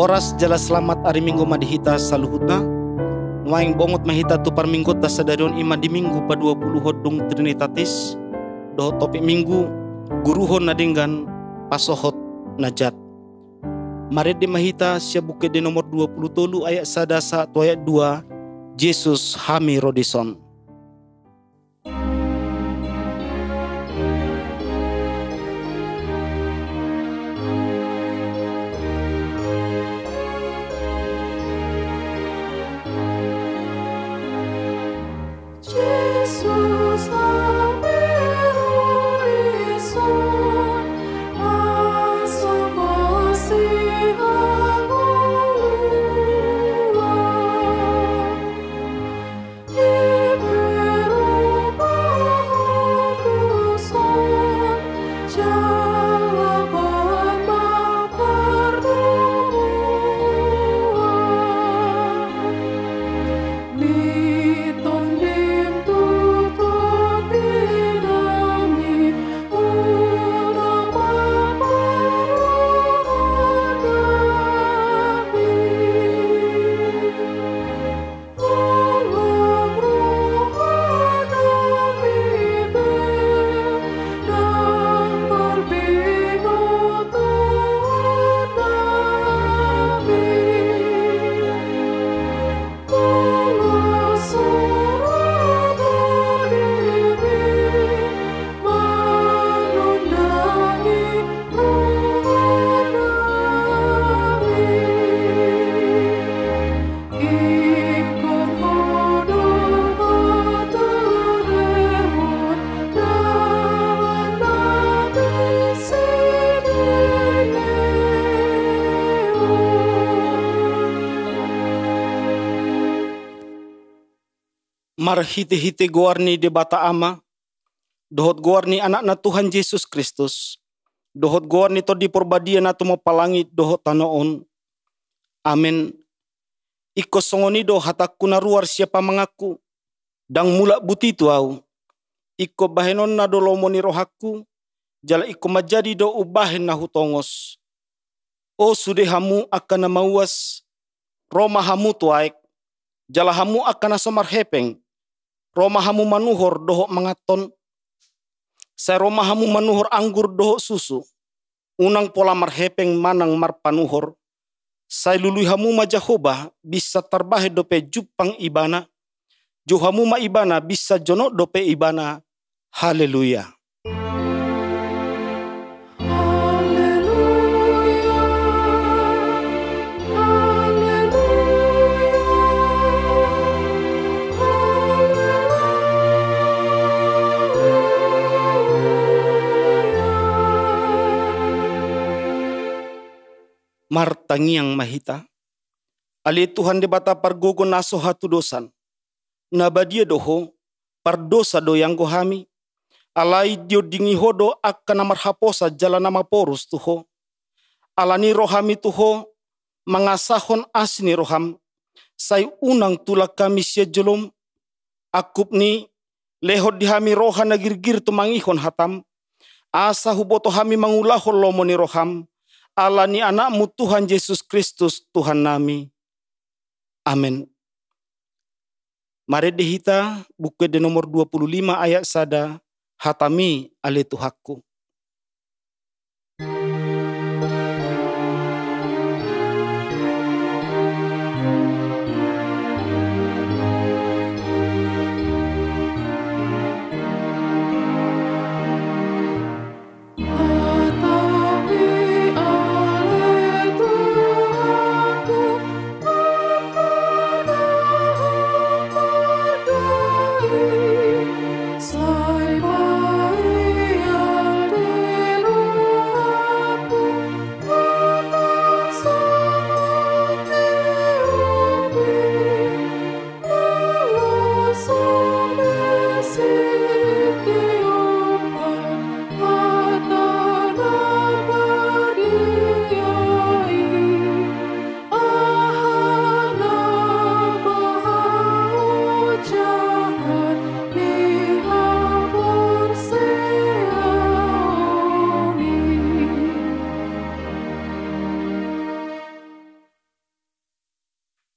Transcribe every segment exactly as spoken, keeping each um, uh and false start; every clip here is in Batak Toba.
Horas jala selamat ari Minggu ma di hita saluhutna. Nuaeng bongot ma hita tu parmingguonta sadari on, i ma di Minggu paduapuluhon dung Trinitatis, dohot topik Minggu, guruhon na denggan, pasohot na jat. Marende ma hita sian Buku Ende nomor dua puluh tolu ayat sada sahat tu ayat dua, Jesus hami ro dison. Marhitehite goar ni Debata Ama, dohot goar ni Anakna Tuhan Jesus Kristus, dohot goar ni Tondi Porbadia na tumompa langit dohot tano on. Amen. Ingkon songon i do hatangku na ruar sian pamanganku, ndang mulak buti tu ahu. Ingkon bahenonna do lomo ni rohangku, jala ingkon manjadi do umbahen na hutongos. O sude hamu angka na mauas, ro ma hamu tu aek, jala hamu angka na so marhepeng, ro ma hamu manuhor dohot manganhon. Sai ro ma hamu manuhor anggur dohot susu, unang pola marhepeng manang marpanuhor. Sai lului hamu ma Jahowa, binsan tarbahen dope jumpang Ibana, jou hamu ma Ibana, binsan jonok dope Ibana. Haleluya. Haleluya, haleluya, haleluya. Martangiang ma hita. Ale Tuhan Debata pargogo na so hatudosan, na badia do Ho, pardosa do ianggo hami. Alai diondingi Ho do angka na marhaposan jala na maporus tu Ho. Alani i ro hami tu Ho, mangasahon asi ni roham, sai unang tulak hami sian jolom. Angkup ni, lehon di hami roha na girgir tumangihon hatam, asa huboto hami mangulahon lomo ni roham, alani Anakmu Tuhan Jesus Kristus Tuhannami. Amen. Marende hita, Buku Ende nomor dua puluh lima ayat sada, hatami ale Tuhanku.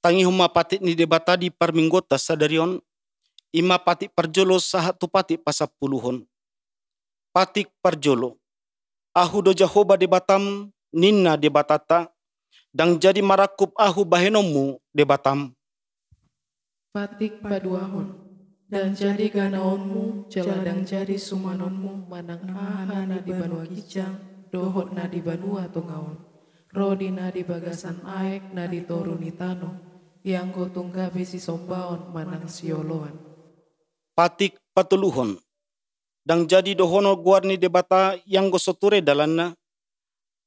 Tangihon ma patik ni Debata di parmingguonta sadari on, i ma patik parjolo sahat tu patik pasampuluhon. Patik parjolo. Ahu do Jahowa Debatam, ninna Debatanta, ndang jadi marangkup ahu bahenonmu Debatam. Patik paduahon. Ndang jadi ganaonmu, jala ndang jadi sumanonmu manang aha na di banua ginjang dohot na di banua tonga on, ro di na di bagasan aek na di toru ni tano, ianggo tung gabe sisombaon manang sioloan. Patik patoluhon. Ndang jadi dohonon goar ni Debata ianggo so ture dalanna,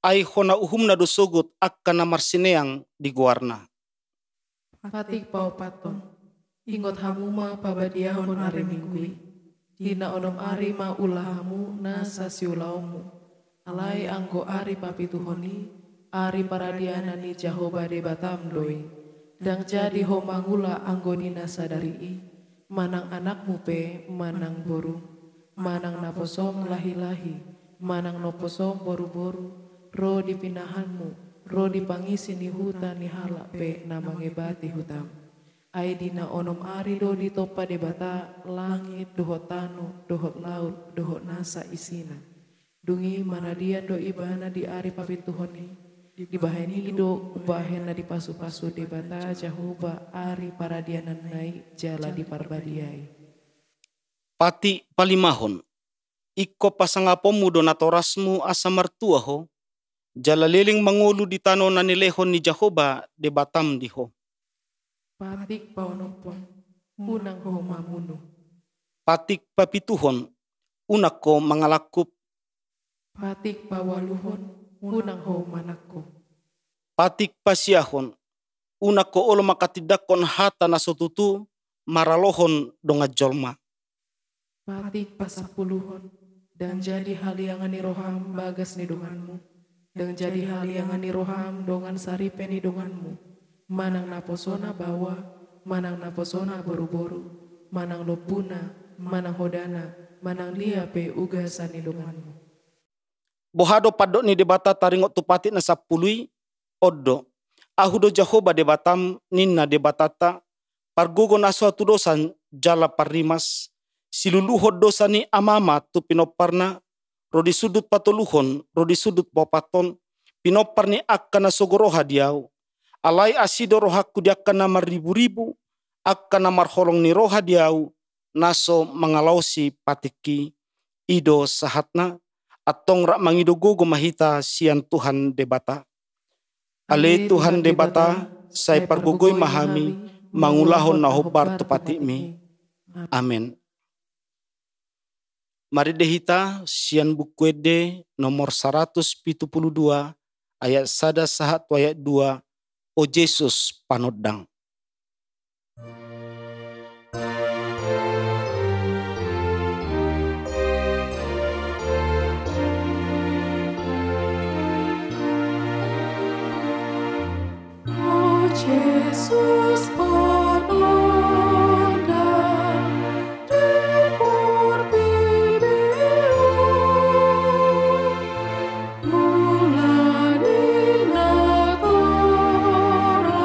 ai hona uhumna do sogot angka na marsineang di goarna. Patik paopathon. Ingot hamu ma pabadiahon ari Minggu i. Di na onom ari ma ula hamu nasa siulaonmu. Alai anggo ari papituhon i, ari paradianan ni Jahowa Debatam do i. Ndang jadi ho mangula anggo di na sadari i, manang anakmu pe manang borum, manang naposom lahilahi, manang naposom boruboru, ro di pinahanmu, ro di pangisi ni huta ni halak pe na mangebati hutam. Ai di na onom ari do ditompa Debata langit dohot tano dohot laut dohot nasa isina. Dung i maradian do ibana di ari papituhon i. Dibahen i do umbahen na dipasupasu Debata Jahowa ari paradiananna i jala diparbadiai. Patik palimahon. Ingkon pasangaponmu do natorasmu asa martua ho, jala leleng mangolu di tano na nilehon ni Jahowa Debatam di ho. Patik paonomhon. Unang ho mamunu. Patik papituhon. Unang ho mangalangkup. Patik paualuhon. Unang ho manangko. Patik pasiahon. Unang ho olo manghatindanghon hata na so tutu maralohon dongan jolma. Patik pasampuluhon. Ndang jadi haliangan ni roham bagas ni donganmu. Ndang jadi haliangan ni roham dongan saripe ni donganmu. Manang naposona baoa, manang naposona boruboru, manang lompuna, manang hodana, manang dia pe ugasan ni donganmu. Boha do pandok ni Debata taringot tu patik na sampulu i? On do. Ahu do Jahowa Debatam, ninna Debatanta, pargogo na so hatudosan jala parrimas, siluluhon dosa ni amama tu pinomparna, ro di sundut patoluhon, ro di sundut paopathon, pinompar ni angka na sogo roha di ahu. Alai asi do rohangku di angka na marriburibu, angka na marholong ni roha di ahu, na so mangalaosi patikki. I do sahatna. Antong rap mangido gogo ma hita sian Tuhan Debata. Ale Tuhan Debata, sai pargogoi ma hami mangulahon na hombar tu patikmi. Amen. Marende hita sian Buku Ende nomor saratus pitu pulu dua, ayat sada sahat tu ayat dua. O Jesus Panondang. O Jesus Panondang di portibi on, mula di na torang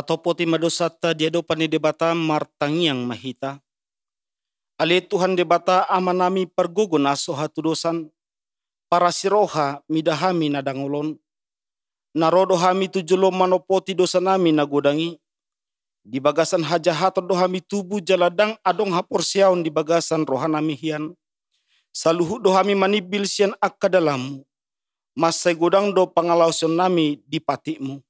Topoti ma dosanta di adopan ni Debata, martangiang ma hita. Ale Tuhan Debata, Amanami pargogo na so hatudosan, parasiroha mida hami na dangol on. Na ro do hami tu joloM manopoti dosanami na godang i. Di bagasan hajahaton do hami tubu jala ndang adong haporseaon di bagasan rohanami hian. Saluhut do hami manimbil sian angka dalanMu. Mansai godang do pangalaosionnami di patikMu.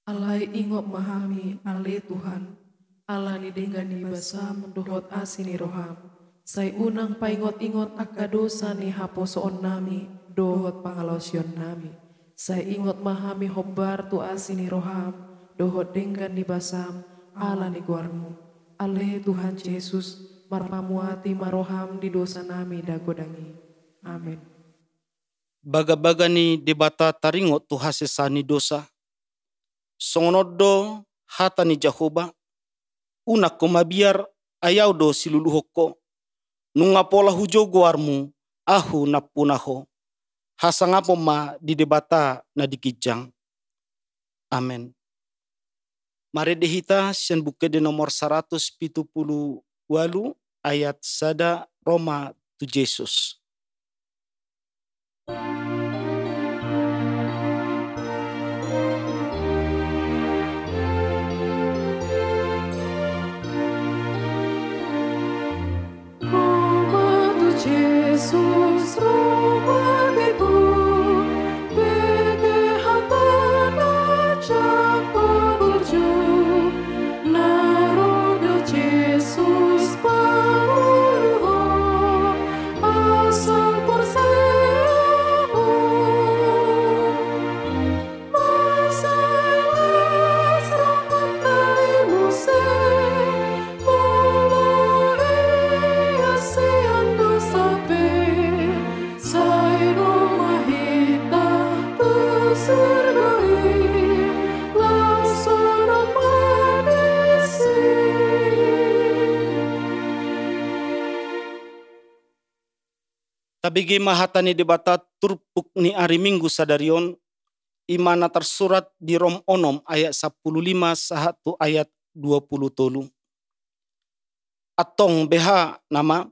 Alai ingot ma hami, ale Tuhan, ala ni denggan ni basaM dohot asi ni rohaM, sai unang paingot-ingot angka dosa ni haposoonnami dohot pangalaosionnami. Sai ingot ma hami hombar tu asi ni rohaM dohot denggan ni basaM ala ni goarMu. Ale Tuhan Jesus, marpamuati ma rohaM di dosanami na godang i. Amen. Bagabaga ni Debata taringot tu hasesaan ni dosa. Songon on do hata ni Jahowa: Unang ho mabiar, ai Ahu do siluluhon ho. Nunga pola hujou goarmu, Ahu nampuna ho. Hasangapon ma di Debata na di ginjang. Amen. Marende hita sian Buku Ende nomor saratus pitu pulu ualu, ayat sada, ro ma tu Jesus. Ro ma tu Jesus, ro ma di Ho, bege hatana jala burju. Na ro do Jesus paulu ho, asal porsea ho. Tabege ma hata ni Debata turpuk ni ari Minggu sadari on, i ma na tarsurat di Rom onom ayat sampulu lima sahat tu ayat dua pulu tolu. Antong beha nama,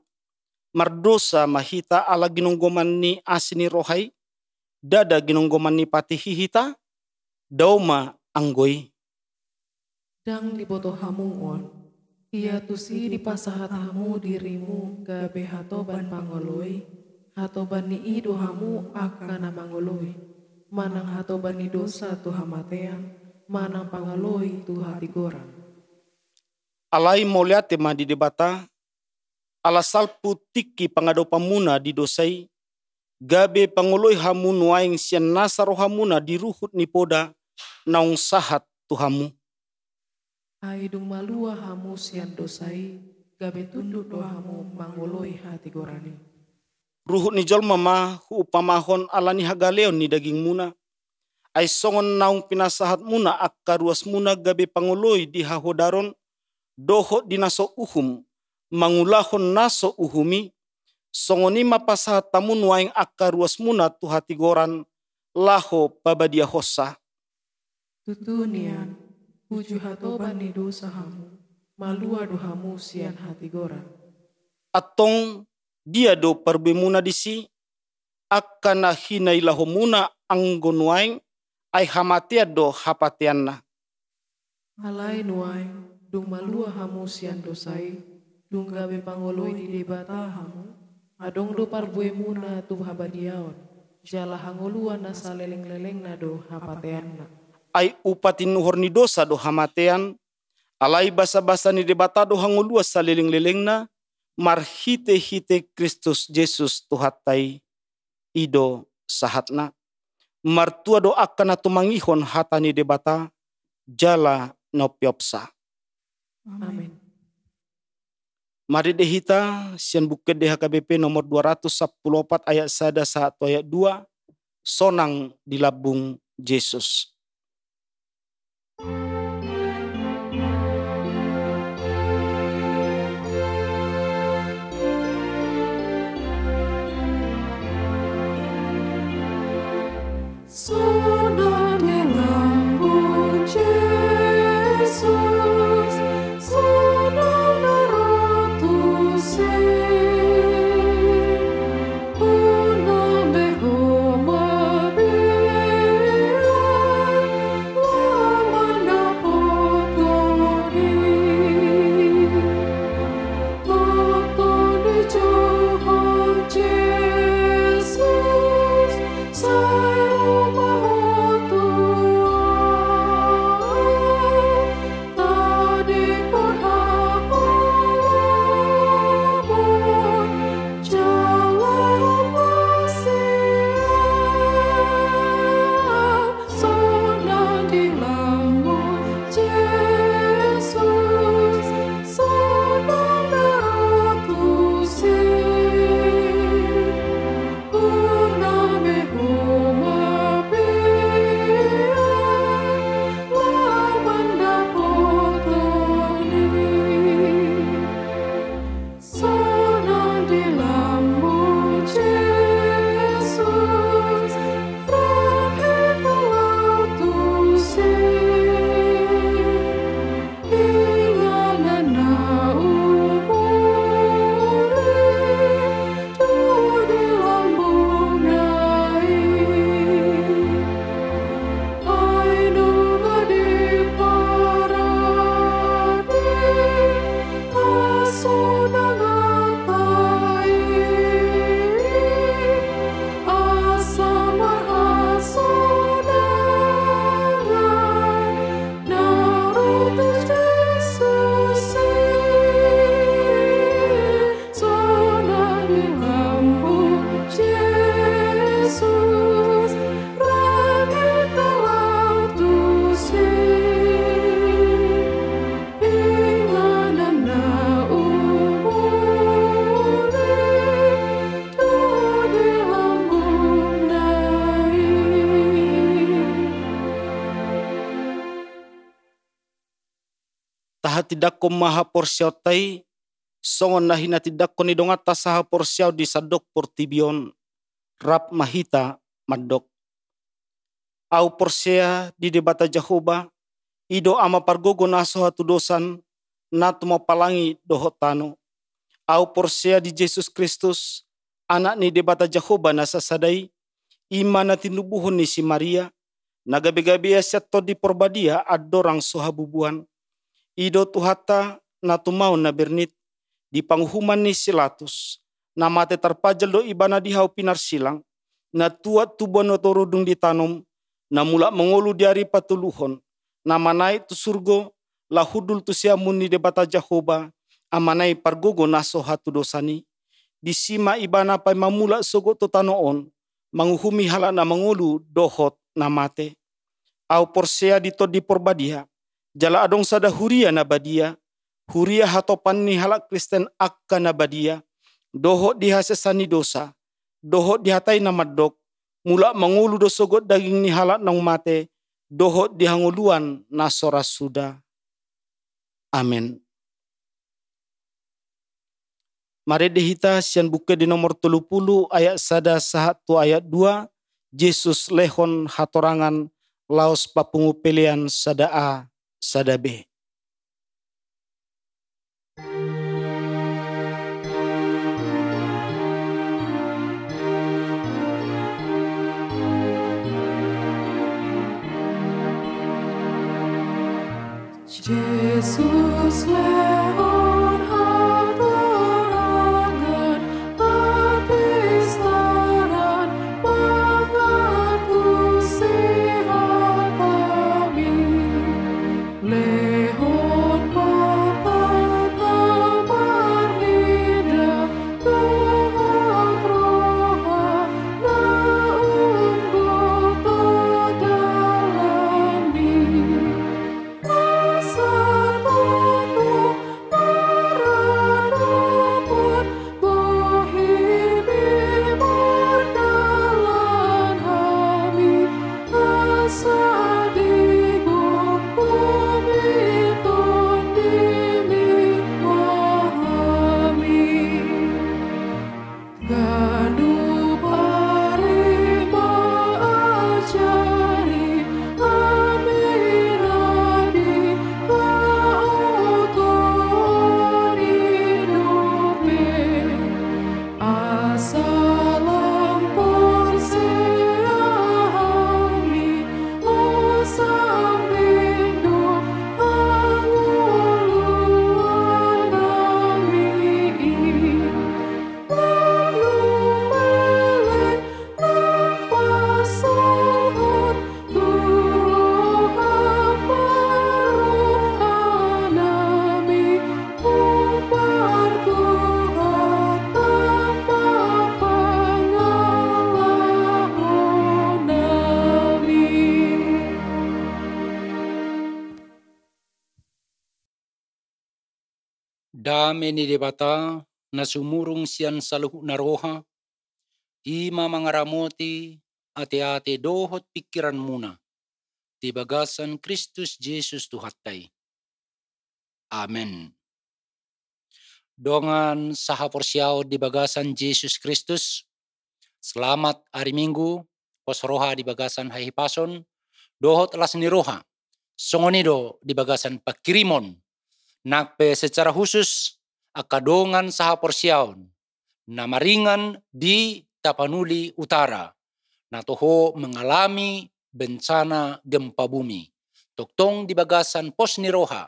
mardosa ma hita ala ginonggoman ni asi ni roha i? Ndada ginonggoman ni patik i hita? Dao ma anggo i. Ndang diboto hamu on, ia tusi dipasahat hamu dirimu gabe hatoban pangoloi? Hatoban ni i do hamu angka na mangoloi, manang hatoban ni dosa tu hamatean, manang pangoloi tu hatigoran? Alai mauliate ma di Debata, ala salpu tingki pangadopanmuna di dosa i, gabe pangoloi hamu nuaeng sian nasa rohamuna di ruhut ni poda naung sahat tu hamu. Ai dung malua hamu sian dosa i, gabe tunduk do hamu mangoloi hatigoran i. Ruhut ni jolma ma huumpamahon ala ni hagaleon ni dagingmuna. Ai songon naung pinasahatmuna angka ruasmuna gabe pangoloi di hahodaron dohot di na so uhum, mangulahon na so uhum i, songon i ma pasahat hamu nuaeng angka ruasmuna tu hatigoran laho pabadiahonsa. Tutu nian, uju hatoban ni dosa hamu, malua do hamu sian hatigoran. Antong dia do parbuemuna disi? Angka na hinailahonmuna anggo nuaeng, ai hamatean do hapateanna. Alai nuaeng, dung malua hamu sian dosa i, dung gabe pangoloi ni Debata hamu, adong do parbuemuna tu habadiaon, jala hangoluan na salelenglelengna do hapateanna. Ai upa tinuhor ni dosa do hamatean, alai basabasa ni Debata do hangoluan salelenglelengna, marhitehite Kristus Jesus Tuhanta i. I do sahatna. Martua do angka na tumangihon hata ni Debata, jala na umpeopsa. Amen. Marende hita sian Buku Ende H K B P nomor dua ratus sampulu opat ayat sada sahat tu ayat dua, sonang di lambung Jesus. Sonang di lambung Jesus. tahatindangkon ma haporseaonta i, songon na hinatindangkon ni donganta sahaporseaon di sandok portibi on. Rap ma hita mandok. Ahu porsea di Debata Jahowa, i do Ama pargogo na so hatudosan, na tumompa langit dohot tano. Ahu porsea di Jesus Kristus, Anak ni Debata Jahowa na sasada i, i ma na tinubuhon ni si Maria, na gabe-gabe ia sian Tondi Porbadia andorang so habubuan. I do Tuhanta, na tumaon na bernit, di panguhuman ni si Latus, na mate tarpajal do ibana di hau pinarsilang, na tuat tubuan na toru dung ditanom, na mulak mangolu di ari patoluhon, na manaek tu surgo, laho hundul tu siamun ni Debata Jahowa, Amana i pargogo na so hatudosan i. Disi ma ibana paima mulak sogot tu tano on, manguhumi halak na mangolu dohot na mate. Ahu porsea di Tondi Porbadia, jala adong sada huria na badia, huria hatopan ni halak Kristen angka na badia, dohot di hasesaan ni dosa, dohot di hata i na mandok, mulak mangolu do sogot daging ni halak naung mate, dohot di hangoluan na so ra suda. Amen. Marende hita sian Buku Ende nomor tolu pulu ayat sada sahat tu ayat dua, Jesus lehon hatorangan laos papungu pelean sada A, sada B. Jesus lehon hatorangan hapistaran mangantusi hami. Lehon ma tanda marnida dohot roha na umboto dalanmi. Asa tongtong maradophon bohimi mardalan hami, asa digomgomi Tondimi ma hami. Ganup ari ma ajari hami na di haotoon i dope, asa lam porsea hami, husambing do hangoluan nami i. Dame ni Debata, na sumurung sian saluhutna roha, i ma mangaramoti ateate dohot pingkiranmuna di bagasan Kristus Jesus Tuhanta i. Amen. Dongan sahaporseaon di bagasan Jesus Kristus, selamat ari Minggu, pos roha di bagasan hahipason dohot las ni roha. Songon i do di bagasan pangkirimon, nang pe secara khusus angka dongan sahaporseaon na maringan di Tapanuli Utara, na toho mengalami bencana gempa bumi. Tongtong di bagasan pos ni roha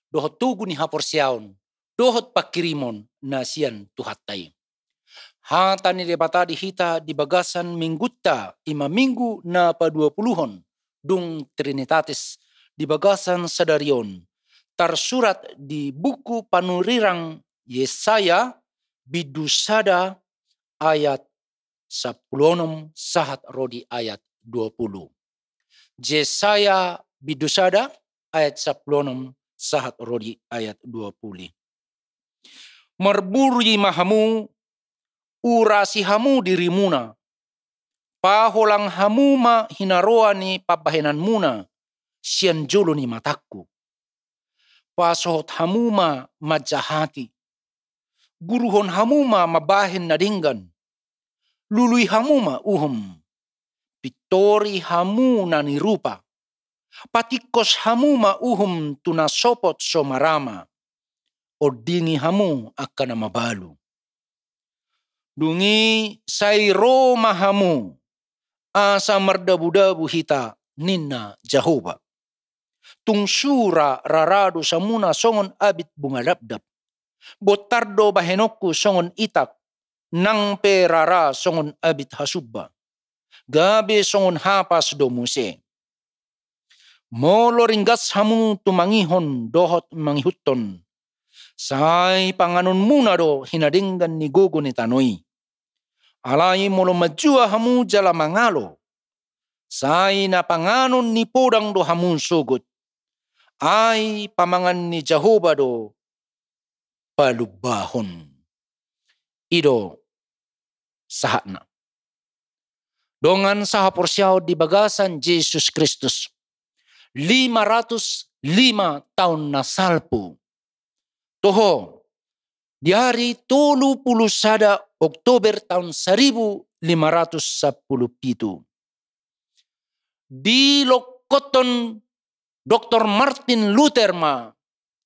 dohot tugu ni haporseaon dohot pangkirimon na sian Tuhanta i. Hata ni Debata di hita di bagasan Minggunta, i ma Minggu na paduapuluhon dung Trinitatis di bagasan sadari on, tarsurat di buku panurirang Yesaya, bindu sada, ayat sampulu onom sahat ro di ayat dua pulu. Yesaya bindu sada ayat sampulu onom sahat ro di ayat dua pulu. Marburi ma hamu, urasi hamu dirimuna, paholang hamu ma hinaroan ni pambahenanmuna sian jolo ni matangku. Pasohot hamu ma manjahati. Guruhon hamu ma mambahen na denggan. Lului hamu ma uhum. Pintori hamu na nirupa. Patingkos hamu ma uhum tu na sopot so marama. Ondingi hamu angka na mabalu. Dung i sai ro ma hamu, asa mardabudabu hita, ninna Jahowa. Tung sura rara do samuna songon abit bunga dapdap. Bontar do bahenonku songon itak, nang pe rara songon abit hasumba. Gabe songon hapas do muse. Molo ringgas hamu tumangihon dohot mangihuthon, sai panganonmuna do hinadenggan ni gogo ni tano i. Alai molo manjua hamu jala mangalo, sai na panganon ni podang do hamu sogot. Ai pamangan ni Jahowa do palumbahon. I do sahatna. Dongan sahaporseaon di bagasan Jesus Kristus, lima ratus lima taon na salpu. Toho, di ari tolu pulu sada Oktober taon saribu lima ratus sampulu pitu, dilokkothon Doktor Martin Luther ma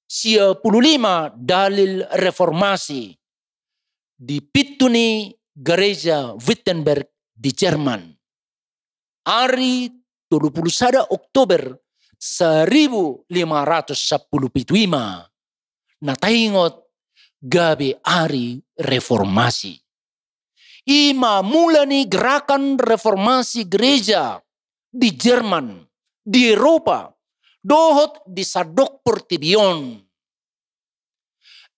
sia pulu lima dalil reformasi di pintu ni Gareja Wittenberg di Jerman. Ari tolu pulu sada Oktober saribu lima ratus sampulu pitu i ma na taingot gabe ari reformasi. I ma mula ni gerakan reformasi gereja di Jerman, di Eropa, dohot di sandok portibi on.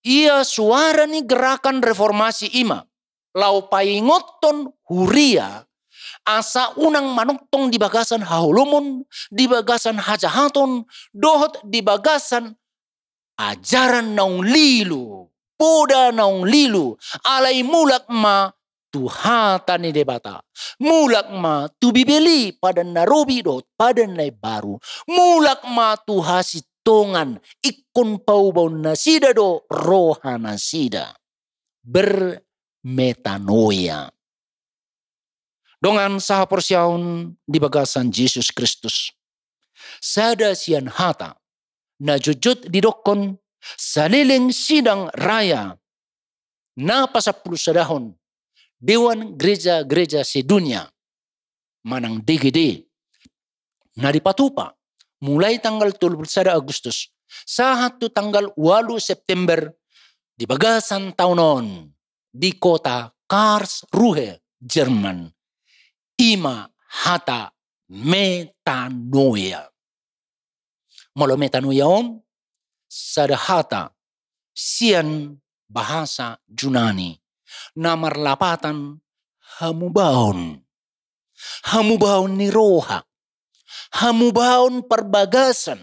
Ia suara ni gerakan reformasi i ma laho paingothon huria, asa unang manongtong di bagasan haholomon, di bagasan hajahaton, dohot di bagasan ajaran naung lilu, poda naung lilu, alai mulak ma tu hata ni Debata. Mulak ma tu Bibel i, Padan na Robi dohot Padan na Imbaru. Mulak ma tu hasintongan, ingkon paubaon nasida do roha nasida. Bermetanoia. Dongan sahaporseaon di bagasan Jesus Kristus. Sada sian hata na jotjot didokkon saleleng sidang raya na pasampulu sadahon Dewan Gereja-Gereja Sedunia manang D G D na dipatupa mulai tanggal tolu pulu sada Agustus sahat tu tanggal ualu September di bagasan taon on di kota Karlsruhe, Jerman. I ma hata metanoia. Molo metanoia on sada hata sian bahasa Junani na marlapatan hamubaon. Hamubaon ni roha, hamubaon parbagasan.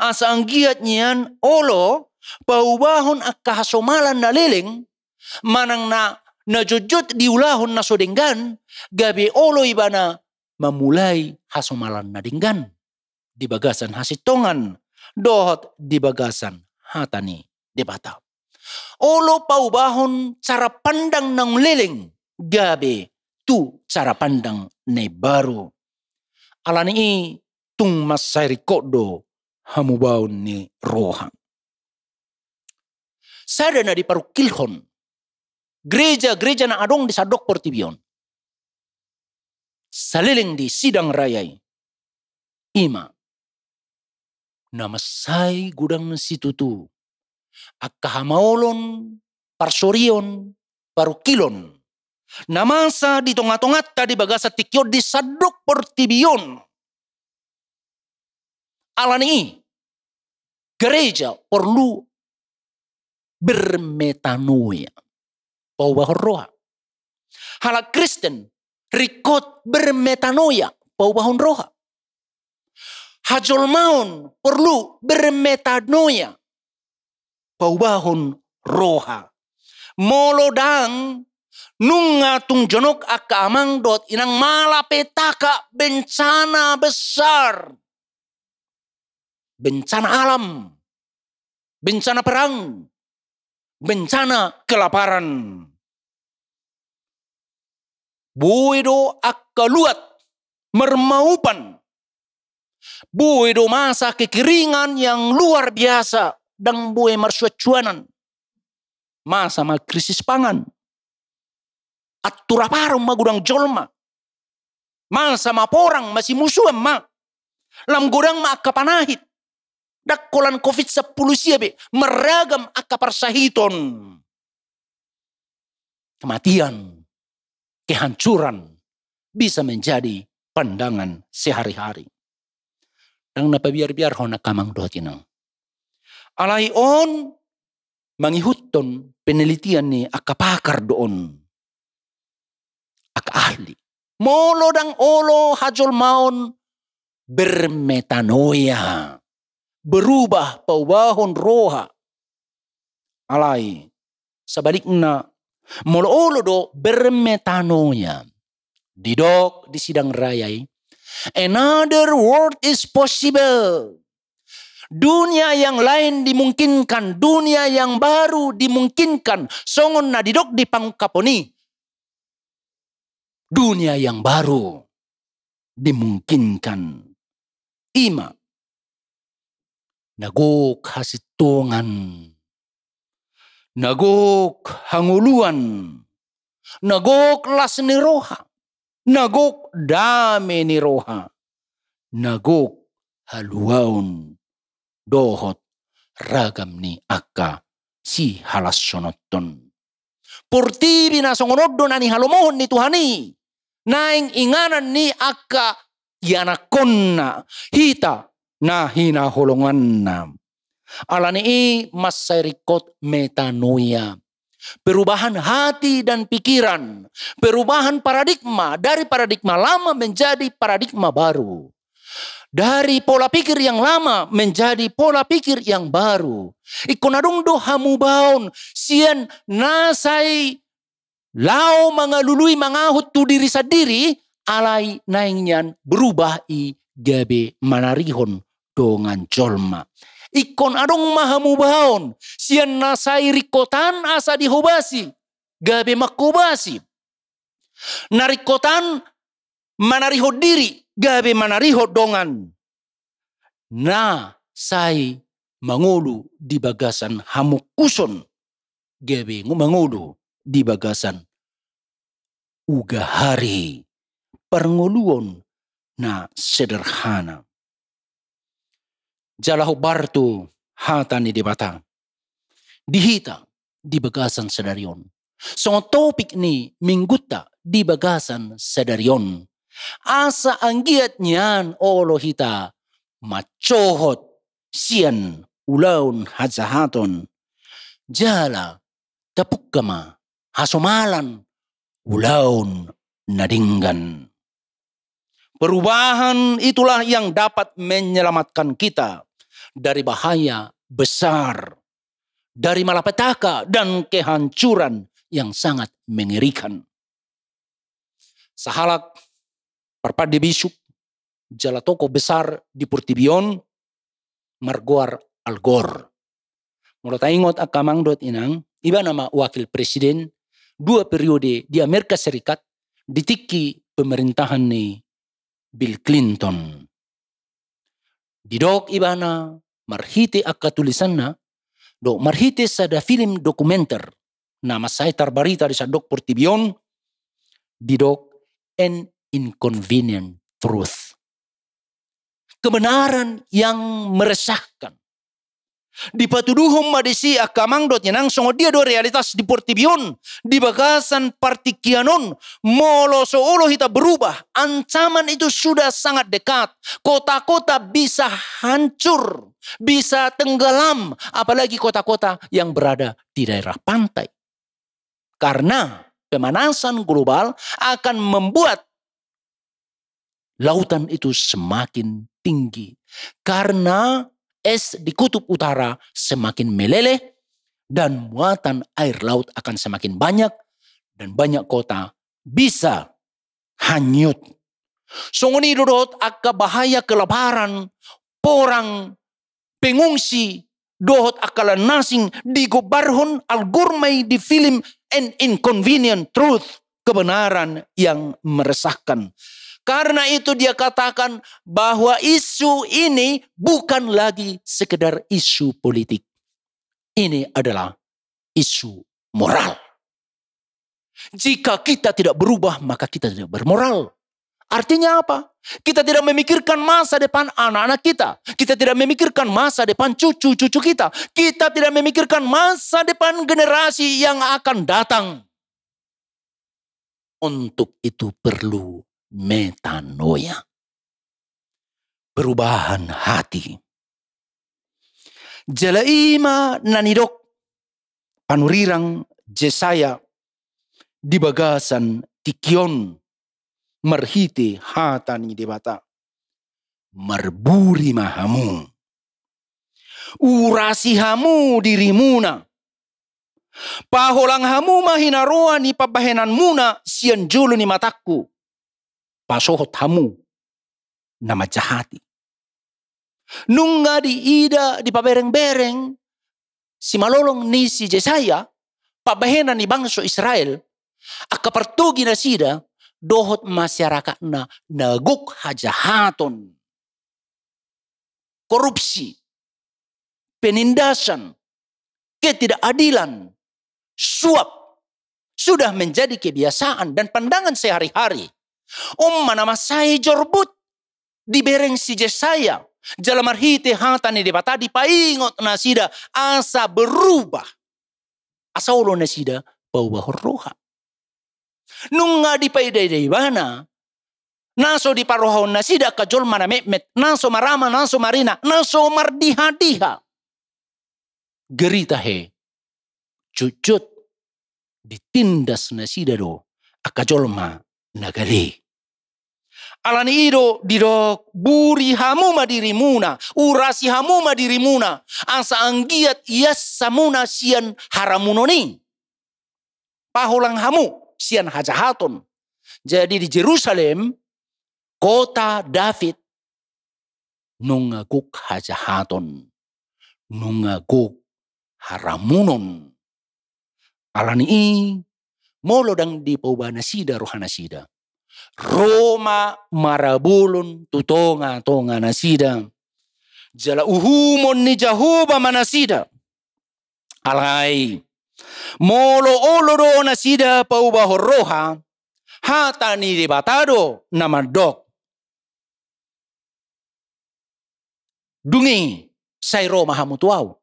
Asa anggiat nian olo paubahon angka hasomalan na leleng manang na, na jotjot diulahon na so denggan, gabe olo ibana mamulai hasomalan na denggan di bagasan hasintongan dohot di bagasan hata ni Debata. Olo paubahon cara pandang naung leleng gabe tu cara pandang na imbaru. Alani i tung mansai ringkot do hamubaon ni roha. Sada na diparungkilhon gereja-gereja na adong di sandok portibi on saleleng di sidang raya i, i ma na mansai godang situtu angka hamaolon, parsorion, parungkilon na masa di tonga-tonganta di bagasan tingki on di sandok portibi on. Alani i gereja porlu bermetanoia, paubahon roha. Halak Kristen ringkot bermetanoia, paubahon roha. Hajolmaon porlu bermetanoia, paubahon roha. Molo ndang, nunga tung jonok angka amang dohot inang malapetaka bencana besar, bencana alam, bencana perang, bencana kelaparan. Boi do angka luat marmaupan. Boi do masa kekeringan yang luar biasa, ndang boi marsuansuanan. Masa ma krisis pangan. Anturaparon ma godang jolma. Masa ma porang, masimusuan ma. Lam godang ma angka panahit. Ndang holan covid sampulu sia be, marragam angka parsahiton. Kematian, kehancuran bisa menjadi pandangan sehari-hari. Ndang na pabiarbiarhon angka amang dohot inang. Alai on mangihuthon penelitian ni angka pakar do on. Angka ahli. Molo ndang olo hajolmaon bermetanoia, berubah, paubahon roha. Alai, sebalikna, molo olo do bermetanoia, didok di sidang raya i, another world is possible. Dunia yang lain dimungkinkan, dunia yang baru dimungkinkan, songon na didok di pangungkapon i. Dunia yang baru dimungkinkan. I ma na gok hasintongan, na gok hangoluan, na gok las ni roha, na gok dame ni roha, na gok haluaon dohot ragam ni angka sihalashononhon. Portibi na songon on do na nihalomohon ni Tuhan i, naeng inganan ni angka ianakhonna, hita na hinaholonganna. Alani i mansai ringkot metanoia. Perubahan hati dan pikiran, perubahan paradigma dari paradigma lama menjadi paradigma baru. Dari pola pikir yang lama menjadi pola pikir yang baru. Ingkon adong do hamubaon sian na sai laho mangalului mangahut tu diri sandiri, alai naeng nian berubah i gabe manarihon dongan jolma. Ingkon adong ma hamubaon sian na sai ringkotan asa dihobasi, gabe manghobasi. Na ringkotan manarihon diri, gabe manarihon dongan. Na sai mangolu di bagasan hamungkuson, gabe mangolu di bagasan ugahari, parngoluon na sederhana. Jala hombar tu hata ni Debata di hita di bagasan sadari on, songon topik ni minggunta di bagasan sadari on, asa anggiat nian olo hita mansohot sian ulaon hajahaton, jala tapungka ma hasomalan ulaon na denggan. Perubahan itulah yang dapat menyelamatkan kita dari bahaya besar, dari malapetaka dan kehancuran yang sangat mengerikan. Sahalak parpande bisuk jala tokoh besar di portibi on margoar Al Gore. Molo taingot angka amang dohot inang, ibana ma wakil presiden dua periode di Amerika Serikat di tingki pemerintahan ni Bill Clinton. Didok ibana marhite angka tulisanna, dohot marhite sada film dokumenter na mansai tarbarita di sandok portibi on, didok An Inconvenient Truth. Kebenaran yang meresahkan. Dipatuduhon ma disi angka amang dohot inang songon dia do realitas di portibi on di bagasan partingkian on. Molo so olo hita berubah, ancaman itu sudah sangat dekat. Kota-kota bisa hancur, bisa tenggelam, apalagi kota-kota yang berada di daerah pantai. Karena pemanasan global akan membuat lautan itu semakin tinggi. Karena es di kutub utara semakin meleleh dan muatan air laut akan semakin banyak dan banyak kota bisa hanyut. Songon i do dohot angka bahaya kelaparan, porang, pengungsi, dohot angka na asing digombarhon, algor ma i di film An Inconvenient Truth, kebenaran yang meresahkan. Karena itu dia katakan bahwa isu ini bukan lagi sekedar isu politik. Ini adalah isu moral. Jika kita tidak berubah, maka kita tidak bermoral. Artinya apa? Kita tidak memikirkan masa depan anak-anak kita. Kita tidak memikirkan masa depan cucu-cucu kita. Kita tidak memikirkan masa depan generasi yang akan datang. Untuk itu perlu metanoia. Perubahan hati. Jala i ma na nidok panurirang Jesaya di bagasan tingki on marhite hata ni Debata. Marburi ma hamu. Urasi hamu dirimuna. Paholang hamu ma hinaroan ni pambahenanmuna sian jolo ni matangku. Pasohot hamu na manjahati. Nunga diida, dipabereng-bereng simalolong ni si Jesaya pambahenan ni bangso Israel, angka partogi nasida dohot masyarakat na, na gok hajahaton, korupsi, penindasan, ketidakadilan, suap sudah menjadi kebiasaan dan pandangan sehari-hari. On ma na mansai jorbut dibereng si Jesaya, jala marhite hata ni Debata dipaingot nasida asa berubah, asa olo nasida paubahon roha. Nunga dipaida-ida ibana na so diparrohahon nasida angka jolma na metmet, na so marama, na so marina, na so mardiha-diha. Gari tahe, jotjot ditindas nasida do angka jolma na gale. Alani i do didok, buri hamu ma dirimuna, urasi hamu ma dirimuna, asa anggiat ias hamuna sian haramunon i. Paholang hamu sian hajahaton. Jadi di Jerusalem, kota David, nunga gok hajahaton, nunga gok haramunon. Alani i, molo ndang dipauba nasida roha nasida, ro ma marabolon tu tonga-tonga nasida. Jala uhumon ni Jahowa ma nasida. Alai molo olo do nasida paubahon roha, hata ni Debata do na mandok. Dung i sai ro ma hamu tu ahu.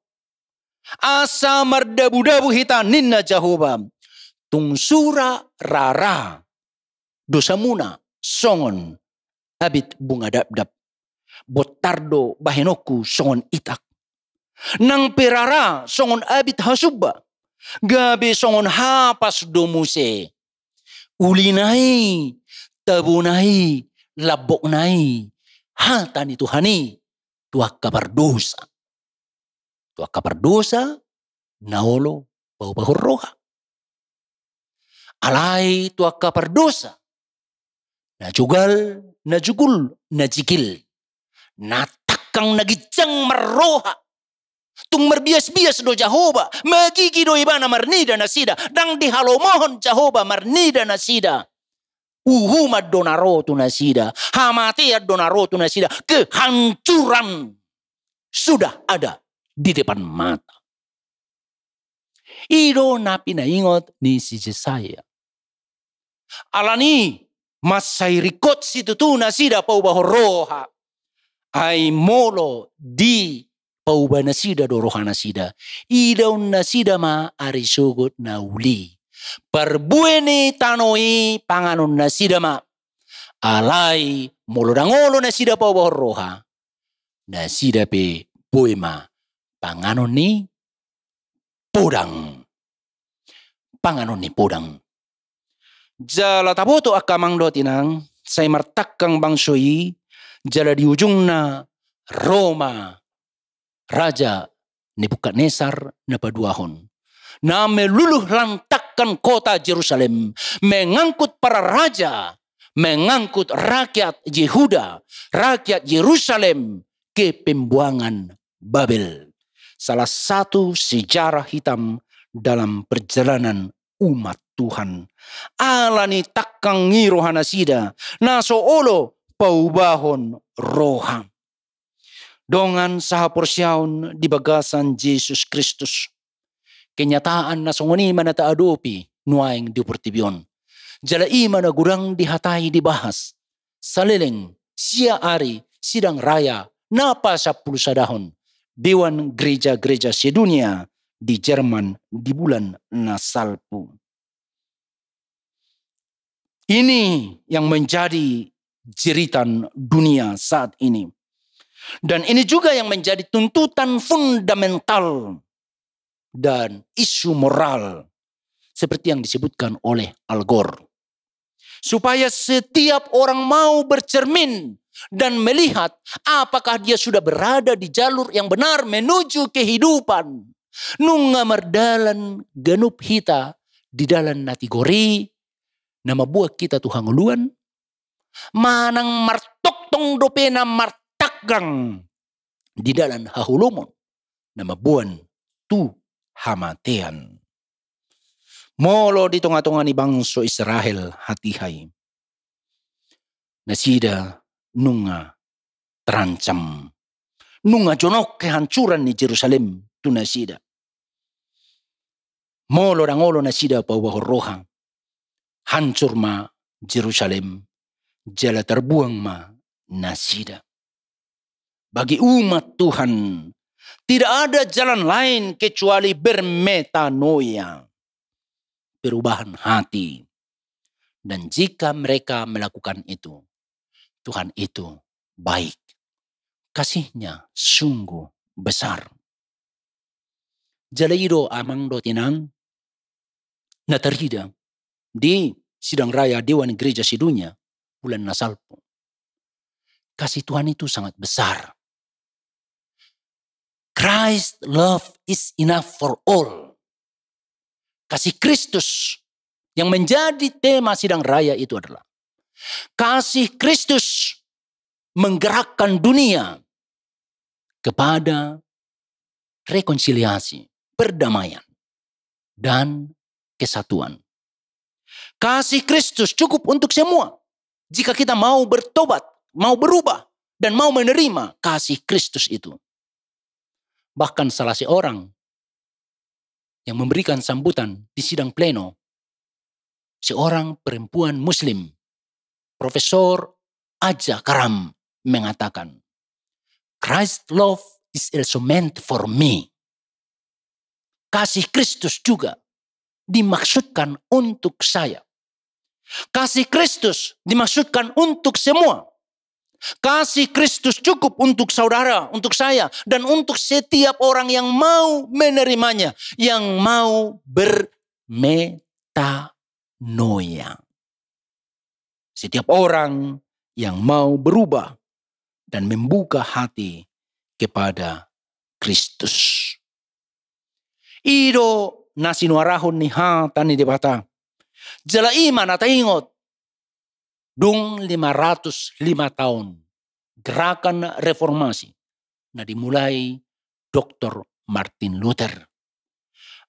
Asa mardabu-dabu hita ninna Jahowa. Tung sura rara dosamuna songon abit bunga dabdab. Bontar do bahenonku songon itak. Nang pe rara songon abit hasumba. Gabe songon hapas do muse. Ulina i, tabona i, lambokna i, hata ni Tuhan i tu angka pardosa. Tu angka pardosa na olo paubahon roha. Alai tu angka pardosa na jogal, na jugul, na jigil, na tangkang, na ginjang marroha. Tung marbias-bias do Jahowa, magigi do ibana marnida nasida, ndang dihalomohon Jahowa marnida nasida. Uhuman do na ro tu nasida, hamatean do na ro tu nasida, kehancuran sudah ada di depan mata. I do na pinaingot ni si Jesaya. Alani i mansai ringkot situtu nasida paubahon roha. Ai molo dipauba nasida do roha nasida, idaon nasida ma ari sogot na uli. Parbue ni tano i panganon nasida ma. Alai molo ndang olo nasida paubahon roha, nasida pe boi ma panganon ni podang. Panganon ni podang. Jala taboto angka amang dohot inang, sai martangkang bangso i, jala di ujungna ro ma Raja Nebukadnesar na paduahon, na meluluhlantangkan kota Jerusalem, mengangkut para raja, mengangkut rakyat Yehuda, rakyat Yerusalem ke pembuangan Babel. salah satu sejarah hitam dalam perjalanan umat Tuhan. Alani tangkang ni roha nasida, na so olo paubahon roha. Dongan sahaporseaon di bagasan Jesus Kristus, kenyataan na songon i ma na taadopi nuaeng di portibi on. Jala i ma na godang dihatai dibahas saleleng sia ari sidang raya na pasampulusadahon Dewan Gereja-Gereja Sedunia di Jerman di bulan na salpu. Ini yang menjadi jeritan dunia saat ini. Dan ini juga yang menjadi tuntutan fundamental dan isu moral seperti yang disebutkan oleh Al Gore. Supaya setiap orang mau bercermin dan melihat apakah dia sudah berada di jalur yang benar menuju kehidupan. Nunga mardalan ganup hita di dalan na tigor i, na mamboan hita tu hangoluan, manang martongtong dope na martanggang di dalan haholomon, na mamboan tu hamatean. Molo di tonga-tonga ni bangso Israel hatiha i, nasida nunga terancam, nunga jonok kehancuran ni Jerusalem tu nasida. Molo ndang olo nasida paubahon roha, hancur ma Jerusalem, jala terbuang ma nasida. Bagi umat Tuhan, tidak ada jalan lain kecuali bermetanoia, perubahan hati. Dan jika mereka melakukan itu, Tuhan itu baik. Kasih-Nya sungguh besar. Jala i do, amang dohot inang, na tarida di sidang raya Dewan Gereja Sedunia bulan na salpu. Kasih Tuhan itu sangat besar. Christ love is enough for all. Kasih Kristus yang menjadi tema sidang raya itu adalah kasih Kristus menggerakkan dunia kepada rekonsiliasi, perdamaian, dan kesatuan. Kasih Kristus cukup untuk semua. Jika kita mau bertobat, mau berubah, dan mau menerima kasih Kristus itu. Bahkan salah seorang yang memberikan sambutan di sidang pleno, seorang perempuan Muslim, Profesor Aja Karam, mengatakan, "Christ love is also meant for me." Kasih Kristus juga dimaksudkan untuk saya. Kasih Kristus dimaksudkan untuk semua. Kasih Kristus cukup untuk saudara, untuk saya, dan untuk setiap orang yang mau menerimanya, yang mau bermetanoia. Setiap orang yang mau berubah dan membuka hati kepada Kristus. I do na sinuarahon ni hata ni Debata. Jala i ma na taingot, dung lima ratus lima taon gerakan reformasi na dimulai Doktor Martin Luther.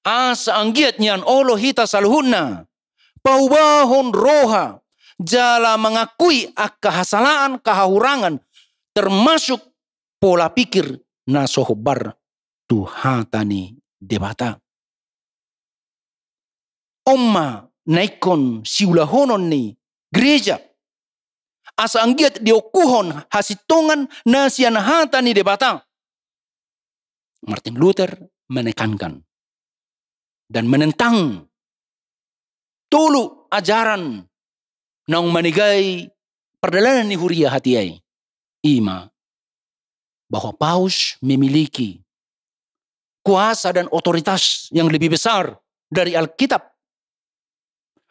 Asa anggiat nian olo hita saluhutna paubahon roha jala mangakui angka hasalaan, kahahurangan, termasuk pola pikir na so hombar tu hata ni Debata. On ma na ingkon siulahonon ni gereja, asa anggiat diokuhon hasintongan na sian hata ni Debata. Martin Luther menekankan dan menentang tolu ajaran naung manegai pardalanan ni huria hatiha i. I ma bahwa paus memiliki kuasa dan otoritas yang lebih besar dari Alkitab.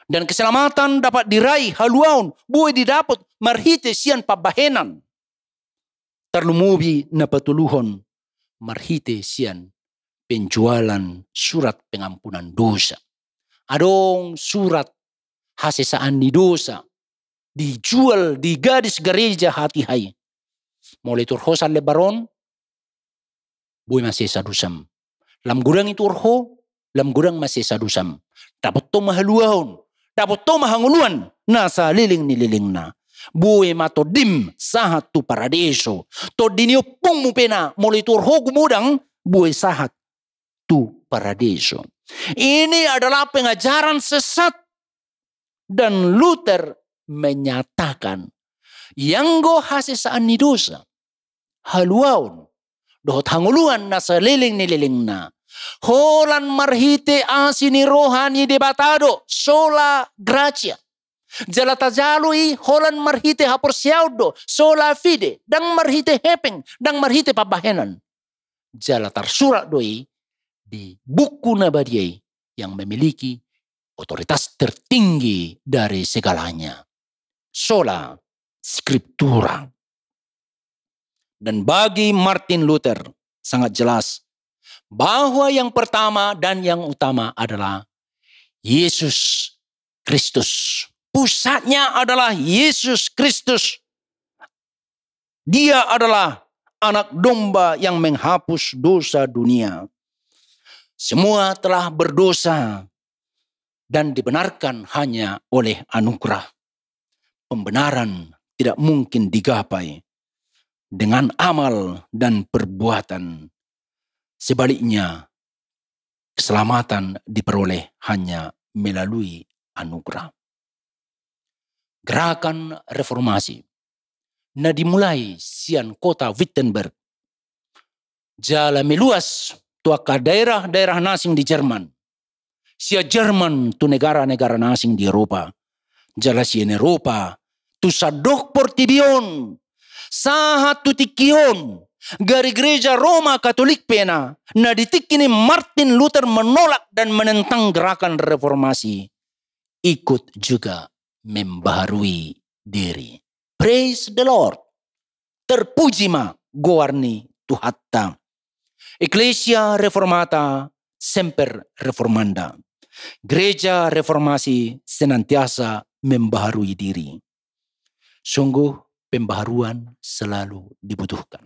Dan keselamatan dapat diraih, haluaon boi didapot marhite sian pambahenan. Tarlumobi na patoluhon marhite sian penjualan surat pengampunan dosa. Adong surat hasesaan ni dosa dijual di gadis gareja hatiha i. Molo itor ho sian lembar on, boi ma sesa dosam. Lam godang ituhor ho, lam godang ma sesa dosam. Dapot ho ma haluaon, dapot ho ma hangoluan na saleleng ni lelengna. Bue ma tondim sahat tu paradeso. Tondi ni ompungmu pe na molo ituhor ho gumodang, bue sahat tu paradeso. Ini adalah pengajaran sesat. Dan Luther menyatakan, ianggo hasesaan ni dosa, haluaon dohot hangoluan na saleleng ni lelengna, holan marhite asi ni roha ni Debata do, sola gratia. Jala tajalo i holan marhite haporseaon do, sola fide, ndang marhite hepeng, ndang marhite pambahenan. Jala tarsurat do i di buku na badia i yang memiliki otoritas tertinggi dari segalanya. Sola Scriptura. Dan bagi Martin Luther, sangat jelas bahwa yang pertama dan yang utama adalah Yesus Kristus. Pusatnya adalah Yesus Kristus. Dia adalah Anak Domba yang menghapus dosa dunia. Semua telah berdosa dan dibenarkan hanya oleh anugerah. Pembenaran tidak mungkin digapai dengan amal dan perbuatan. Sebaliknya, keselamatan diperoleh hanya melalui anugerah. Gerakan reformasi na dimulai sian kota Wittenberg jala meluas tu angka daerah-daerah na asing di Jerman, sian Jerman tu negara-negara na asing di Eropa, jala sian Eropa tu sandok portibi on, sahat tu tingki on, gari gereja Roma Katolik pe na, na di tingki ni Martin Luther menolak dan menentang gerakan reformasi, ikut juga membaharui diri. Praise the Lord. Terpuji ma goar ni Tuhanta. Ecclesia Reformata semper reformanda. Gereja reformasi senantiasa membaharui diri. Sungguh pembaharuan selalu dibutuhkan.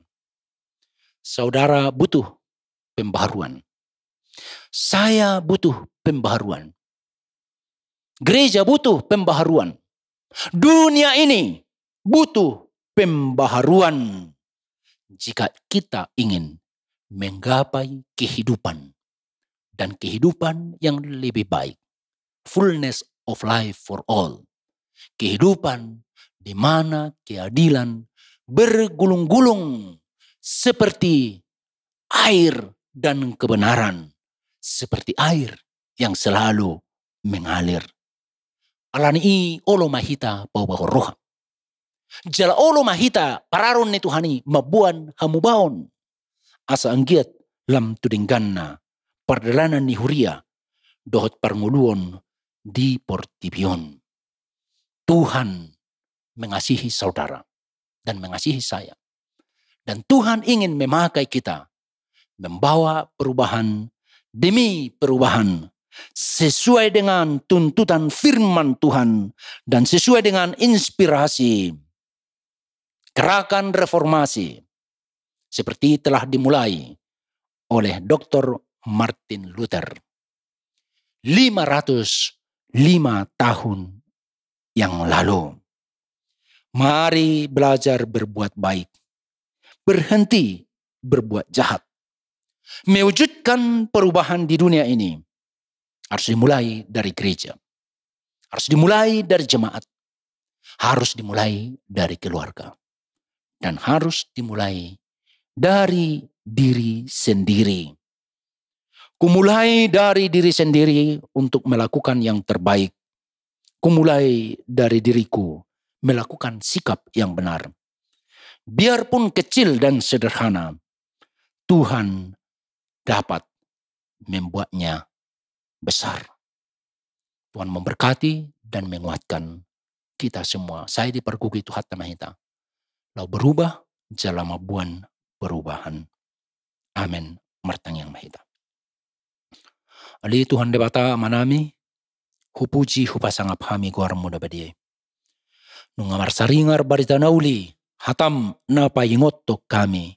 Saudara butuh pembaharuan. Saya butuh pembaharuan. Gereja butuh pembaharuan. Dunia ini butuh pembaharuan. Jika kita ingin menggapai kehidupan dan kehidupan yang lebih baik, fullness of life for all, kehidupan di mana keadilan bergulung-gulung seperti air dan kebenaran seperti air yang selalu mengalir. Alani i olo ma hita paubahon roha. Jala olo ma hita pararon ni Tuhan i mamboan hamubaon. Asa anggiat lam tu dengganna pardalanan ni huria dohot parngoluon di portibi on. Tuhan mengasihi saudara dan mengasihi saya. Dan Tuhan ingin memakai kita membawa perubahan demi perubahan sesuai dengan tuntutan firman Tuhan dan sesuai dengan inspirasi gerakan reformasi seperti telah dimulai oleh Doktor Martin Luther lima ratus lima tahun yang lalu. Mari belajar berbuat baik. Berhenti berbuat jahat. Mewujudkan perubahan di dunia ini harus dimulai dari gereja. Harus dimulai dari jemaat. Harus dimulai dari keluarga. Dan harus dimulai dari diri sendiri. Kumulai dari diri sendiri untuk melakukan yang terbaik. Kumulai dari diriku melakukan sikap yang benar. Biarpun kecil dan sederhana, Tuhan dapat membuatnya besar. Tuhan memberkati dan menguatkan kita semua. Sai dipargogoi Tuhanta ma hita laho berubah jala mamboan perubahan. Amen. Martangiang ma hita. Ale Tuhan Debata Amanami, hupuji hupasangap hami goarmu na badia i. Nunga marsaringar barita na uli, hatam na paingothon hami,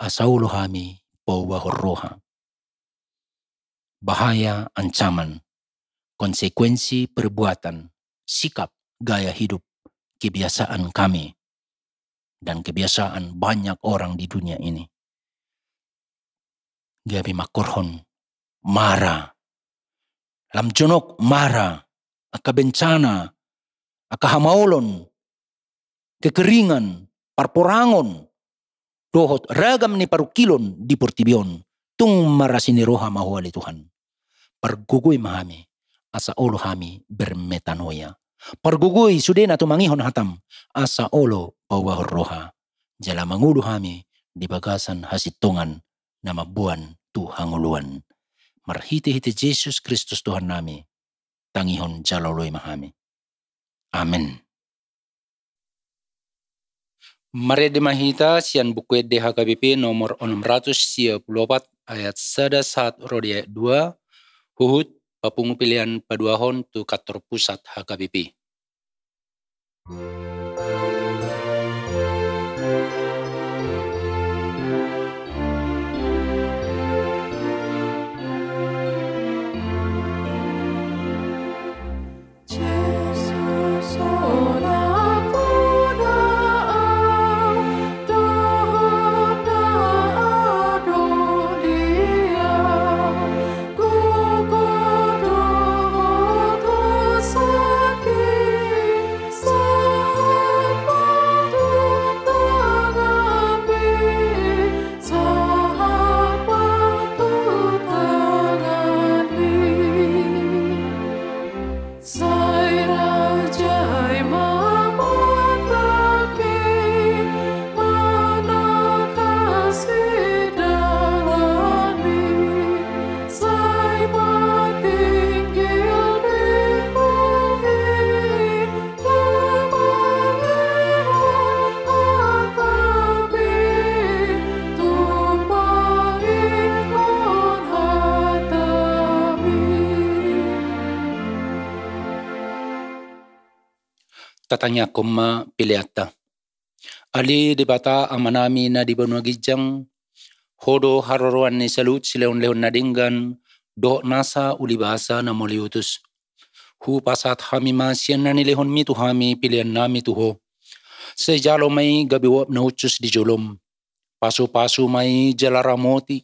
asa olo hami paubahon roha. bahaya, ancaman, konsekuensi perbuatan, sikap, gaya hidup, kebiasaan kami, dan kebiasaan banyak orang di dunia ini. Gabe mangkorhon mara. Lam jonok mara, angka bencana, angka hamaolon, kekeringan, parporangon, dohot ragam ni parungkilon di portibi on. Tung marasi ni roha ma Ho ale Tuhan. Pargogoi ma hami, asa olo hami bermetanoia. Pargogoi sude na tumangihon hatam, asa olo paubahon roha. Jala mangolu hami di bagasan hasintongan na mamboan tu hangoluan. Marhitehite Jesus Kristus Tuhannami, tangihon jala oloi ma hami. Amen. Marende ma hita sian Buku Ende H K B P nomor onom ratus sia pulu opat, ayat sada sahat ro di ayat dua, huhut papungu pelean paduahon tu kantor pusat H K B P. Tatangiangkon ma peleanta. Ale Debata Amanami na di banua ginjang, Ho do haroroan ni saluhut silehonlehon na denggan dohot nasa ulibasa na mauliutus. Hupasahat hami ma sian na nilehonmi tu hami peleannami tu Ho. Sai jalo ma i gabe uap na hushus di jolom. Pasupasu ma i jala ramoti,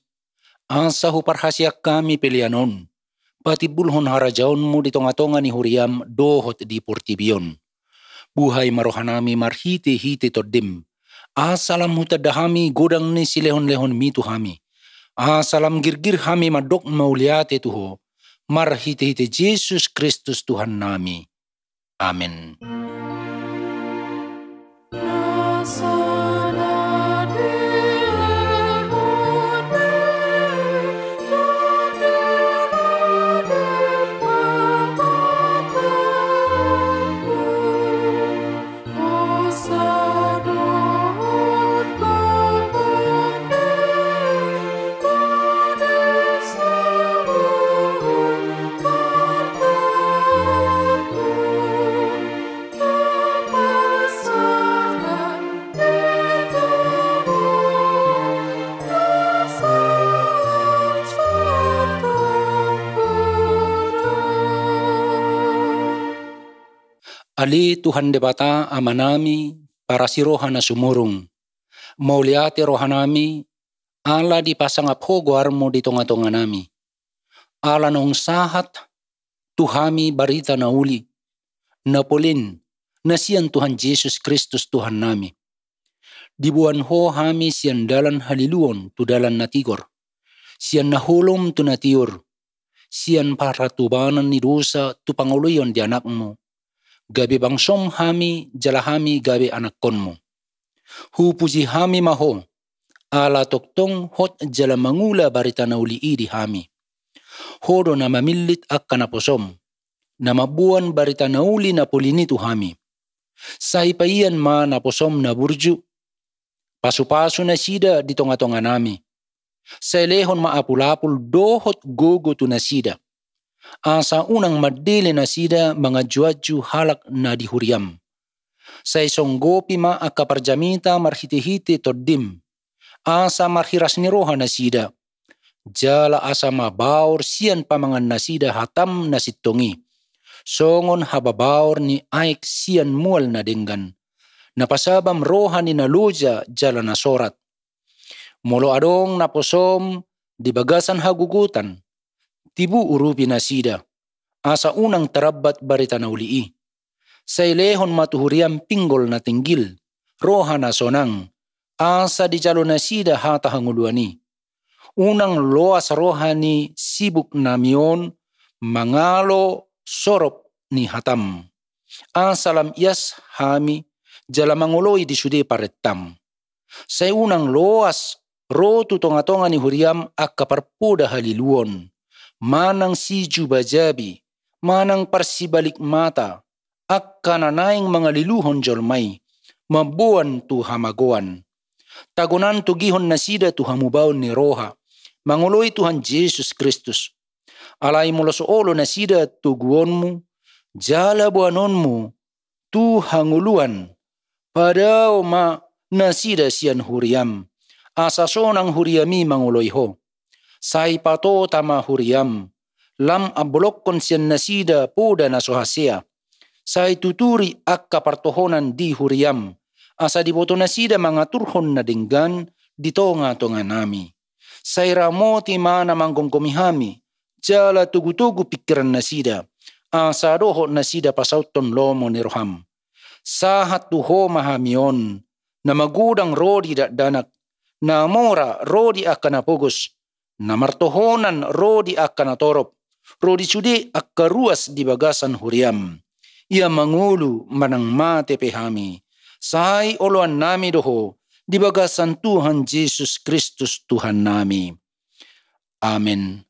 asa huparhaseang hami pelean on patimbulhon harajaonmu di tongatonga ni huriam dohot di portibi on. Buhai ma rohanami marhitehite Tondim, asa lam hutanda hami godang ni silehonlehonmi tu hami, asa lam girgir hami mandok mauliate tu Ho, marhitehite Jesus Kristus Tuhannami. Amen. Ale Tuhan Debata Amanami, parasi roha na sumurung, mauliate rohanami, ala dipasangap Ho goarmu di tongatonganami. Ala naung sahat tu hami barita na uli, na polin, na sian Tuhan Jesus Kristus Tuhannami. Diboan Ho hami sian dalan haliluon tu dalan na tigor, sian na holom tu na tiur, sian parhatobanan ni dosa tu pangoloion di Anakmu, gabe bangsom hami jala hami gabe anakkonmu. Hupuji hami ma Ho, ala tongtong hot jala mangula barita na uli i di hami. Ho do na mamillit angka naposom, na mamboan barita na uli na polin i tu hami. Sai paian ma naposom na burju, pasupasu nasida di tongatonganami. Sai lehon ma apulapul dohot gogo tu nasida, asa unang mandele nasida manganjuanju halak na di huriam. Sai songgopi ma angka parjamita marhitehite Tondim, asa marhiras ni roha nasida, jala asa mabaor sian pamangannasida hatam na sintong i, songon hababaor ni aek sian mual na denggan, na pasabam roha ni na loja jala na sorat. Molo adong naposom di bagasan hagogotan, tibu urupi nasida, asa unang tarambat barita na uli i. Sai lehon ma tu huriam pinggol na tinggil, roha na sonang, asa dijalo nasida hata hangoluan i. Unang loas roha ni sibuk nami on mangalo sorop ni hatam, asa lam ias hami jala mangoloi di sude parentam. Sai unang loas ro tu tongatonga ni huriam angka parpoda haliluon, manang sijubajabi, manang parsibalik mata, angka na naeng mangaliluhon jolma i, mamboan tu hamagoan. Tagonan togihon nasida tu hamubaon ni roha, mangoloi Tuhan Jesus Kristus. Alai molo so olo nasida toguonmu jala boanonmu tu hangoluan, padao ma nasida sian huriam, asa sonang huriam i mangoloi ho. Sai patota ma huriam, lam ambolongkon sian nasida poda na so hasea. Sai tuturi angka partohonan di huriam, asa diboto nasida mangaturhon na denggan di tongatonganami. Sai ramoti ma na manggomgomi hami, jala togutogu pingkiran nasida, asa dohot nasida pasauthon lomo ni roham. Sahat tu ho ma hami on, na magodang ro di dakdanak, na mora ro di angka na pogos, na martohonan ro di angka na torop, ro di sude angka ruas di bagasan huriam. Ia mangolu manang mate pe hami, sai oloannami do ho di bagasan Tuhan Jesus Kristus Tuhannami. Amen.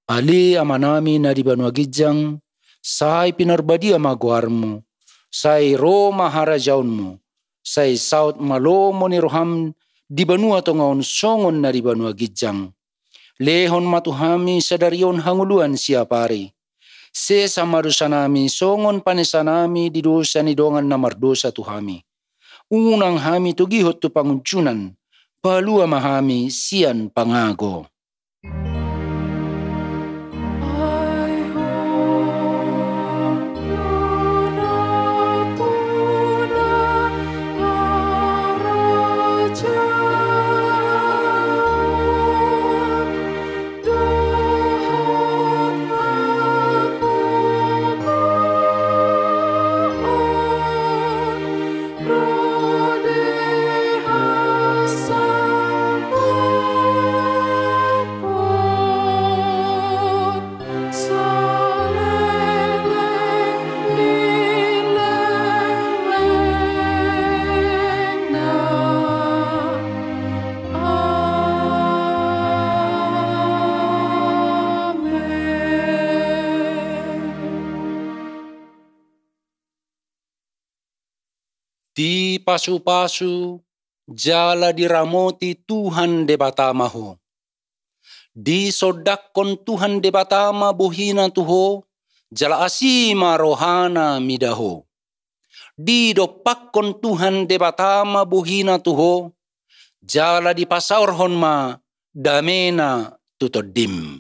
Ale Amanami na di banua ginjang, sai pinarbadia ma goarmu, sai ro ma harajaonmu, sai saut ma lomo ni roham di banua tonga on songon na di banua ginjang. Lehon ma tu hami sadari on hangoluan siapari. Sesa ma dosanami songon panesanami di dosa ni dongan na mardosa tu hami. Unang hami togihon tu pangunjunan, palua ma hami sian pangago. Dipasupasu jala diramoti Tuhan Debata ma ho. Disondangkon Tuhan Debata ma bohina tu ho, jala asi ma rohana mida ho. Didompakkon Tuhan Debata ma bohina tu ho, jala dipasaorhon ma damena tu tondim.